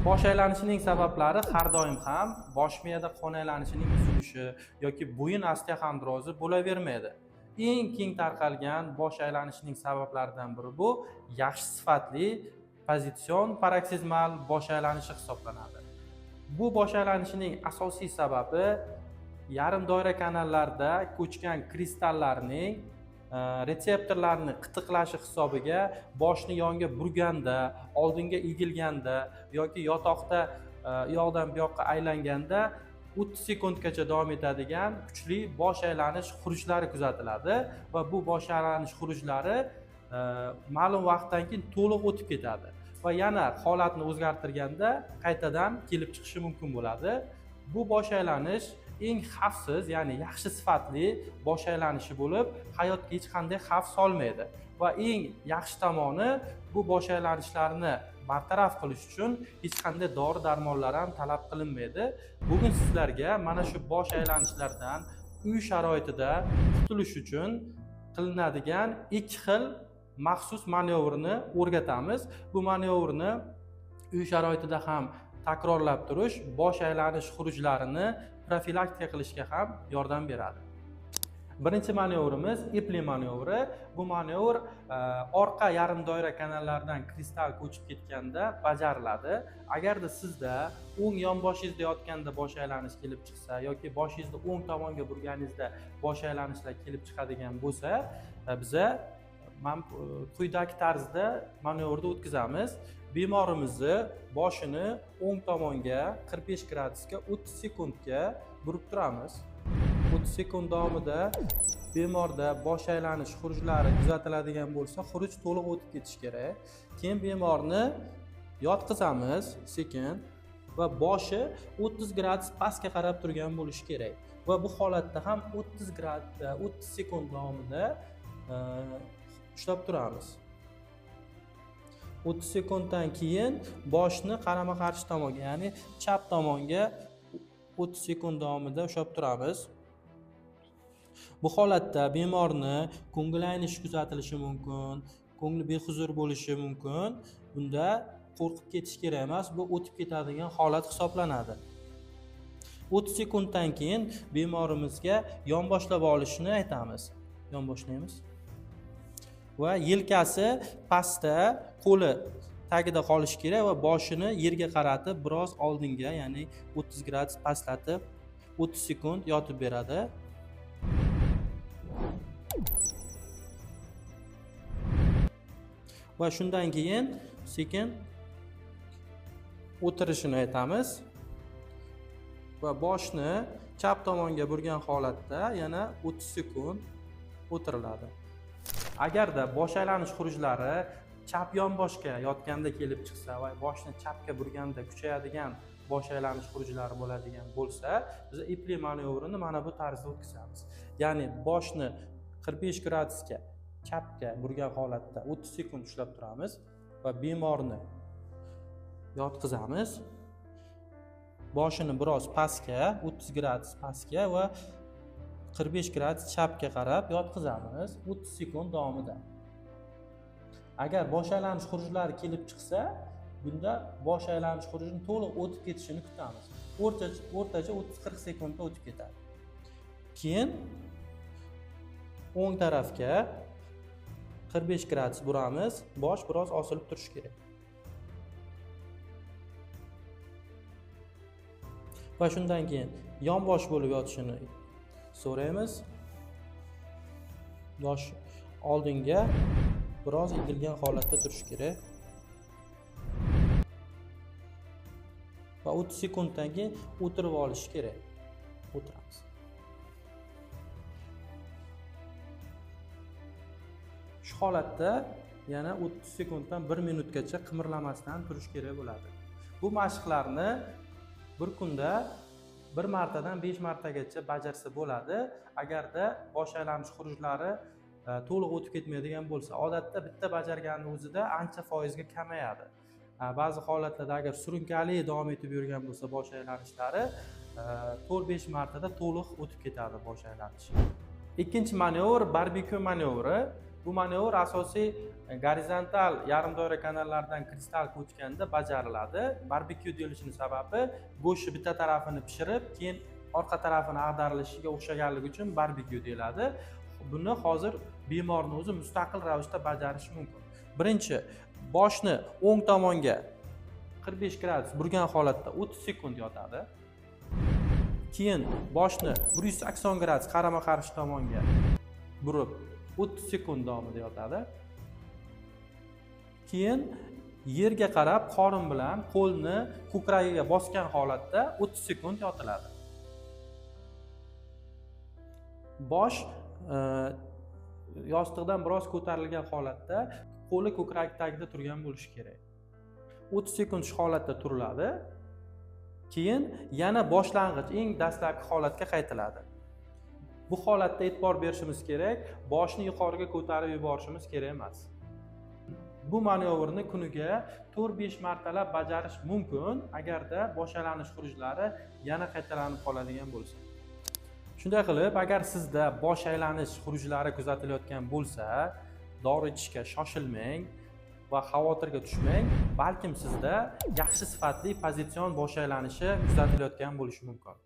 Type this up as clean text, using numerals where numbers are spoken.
Bosh aylanishining sabablari har doim ham bosh miyada qon aylanishining buzilishi yoki bo'yin osteoxondrozi bo'lavermaydi. Eng keng tarqalgan bosh aylanishining sabablaridan biri bu yaxshi sifatli pozitsion paroksizmal bosh aylanishi hisoblanadi. Bu bosh aylanishining asosiy sababi yarim doira kanallarda ko'chgan kristallarning retseptorlarni qitiqlashi hisobiga boshni yonga burganda, oldinga egilganda yoki yotoqda u yoqdan bu yoqqa aylanganda 30 sekundgacha davom etadigan kuchli bosh aylanish xurujlari kuzatiladi va bu bosh aylanish xurujlari ma'lum vaqtdan keyin to'liq o'tib ketadi va yana holatni o'zgartirganda qaytadan kelib chiqishi mumkin bo'ladi. Bu bosh aylanish eng xavfsiz, ya'ni yaxshi sifatli bosh aylanishi bo'lib, hayotga hech qanday xavf solmaydi va eng yaxshi tomoni bu bosh aylanishlarni bartaraf qilish uchun hech qanday dori darmonlar ham talab qilinmaydi. Bugun sizlarga mana shu bosh aylanishlardan uy sharoitida qutulish uchun qilinadigan ikki xil maxsus manevrni o'rgatamiz. Bu manevrni uy sharoitida ham takrorlab turish bosh aylanish xurujlarini profilaktika qilishga ham yordam beradi. Birinchi manevrimiz Epli manevri. Bu manevr orqa yarim doira kanallaridan kristal ko'chib ketganda bajariladi. Agarda sizda o'ng yonboshingizda yotganda bosh aylanish kelib chiqsa yoki boshingizni o'ng tomonga burganingizda bosh aylanishlar kelib chiqadigan bo'lsa, biza quyidagi tarzda manevrni o'tkazamiz. Bemorimizni boshini o'ng tomonga 45 gradusga 30 sekundga burib turamiz. 30 sekund davomida bemorda bosh aylanish xurujlari kuzatiladigan bo'lsa, xuruj to'liq o'tib ketishi kerak. Keyin bemorni yotqizamiz sekin va boshi 30 gradus pastga qarab turgan bo'lishi kerak. Va bu holatda ham 30 sekund davomida ushlab turamiz. 30 sekunddan keyin boshni qarama-qarshi tomonga, ya'ni chap tomonga 30 sekund davomida ushlab turamiz. Bu holatda bemorni ko'ngli aynishi kuzatilishi mumkin, ko'ngli behuzur bo'lishi mumkin. Bunda qo'rqib ketish kerak emas, bu o'tib ketadigan holat hisoblanadi. 30 sekunddan keyin bemorimizga yonboshlab olishni aytamiz. Yonboshlaymiz. Va yelkasi pastda, qo'li tagida qolishi kerak va boshini yerga qaratib biroz oldinga, ya'ni 30 gradus pastlatib 30 sekund yotib beradi. Va shundan keyin sekin o'tirishini aytamiz va boshni chap tomonga burgan holatda yana 30 sekund o'tiriladi. Agarda bosh aylanish xurujlari chap yonboshga yotganda kelib chiqsa va boshni chapga burganda kuchayadigan bosh aylanish xurujlari bo'ladigan bo'lsa, biz Epli manevrini mana bu tarzda o'tkazamiz. Ya'ni boshni 45 gradusga chapga burgan holatda 30 sekund ushlab turamiz va bemorni yotqizamiz. Boshini biroz pastga, 30 gradus pastga va 45 gradus chapga qarab yotqizamiz 30 sekund davomida. Agar bosh aylanish xurujlari kelib chiqsa, bunda bosh aylanish xurujini to'liq o'tib ketishini kutamiz. O'rtacha 30-40 sekundda o'tib ketadi. Keyin o'ng tarafga 45 gradus buramiz, bosh biroz osilib turishi kerak. Va shundan keyin yonbosh bo'lib yotishini so'raymiz. Bosh oldinga biroz egilgan holatda turishi kerak. Va 30 sekunddan keyin o'tirib olishi kerak. O'tiramiz. Shu holatda yana 30 sekunddan 1 minutgacha qimirlamasdan turish kerak bo'ladi. Bu mashqlarni bir kunda 1 martadan 5 martagacha bajarsa bo'ladi. Agarda bosh aylanish xurujlari to'liq o'tib ketmaydigan bo'lsa, odatda bitta bajarganning o'zida ancha foizga kamayadi. Ba'zi holatlarda agar surunkali davom etib yurgan bo'lsa bosh aylanishlari 4-5 martada to'liq o'tib ketadi bosh aylanish. Ikkinchi manevr barbekyu manevri. Bu manevr asosiy gorizontal yarim doira kanallaridan kristal ko'chganda bajariladi. Barbekyu deyilishini sababi go'shtni bitta tarafini pishirib, keyin orqa tarafini ag'darilishiga o'xshaganligi uchun barbekyu deyiladi. Buni hozir bemorni o'zi mustaqil ravishda bajarishi mumkin. Birinchi, boshni o'ng tomonga 45 gradus burgan holatda 30 sekund yotadi. Keyin boshni 180 gradus qarama-qarshi tomonga burib 30 sekund davomida yotadi. Keyin yerga qarab qorin bilan qo'lni ko'kragiga bosgan holatda 30 sekund yotiladi. Bosh yostiqdan biroz ko'tarilgan holatda, qo'li ko'krak tagida turgan bo'lishi kerak. 30 sekund shu holatda turiladi. Keyin yana boshlang'ich eng dastlabki holatga qaytiladi. Bu holatda e'tibor berishimiz kerak, boshni yuqoriga ko'tarib yuborishimiz kerak emas. Bu manevrni kuniga 4-5 martalab bajarish mumkin, agarda bosh aylanish xurujlari yana qaytalanib qoladigan bo'lsa. Shunday qilib, agar sizda bosh aylanish xurujlari kuzatilayotgan bo'lsa, dori ichishga shoshilmang va xavotirga tushmang, balkim sizda yaxshi sifatli pozitsion bosh aylanishi kuzatilayotgan bo'lishi mumkin.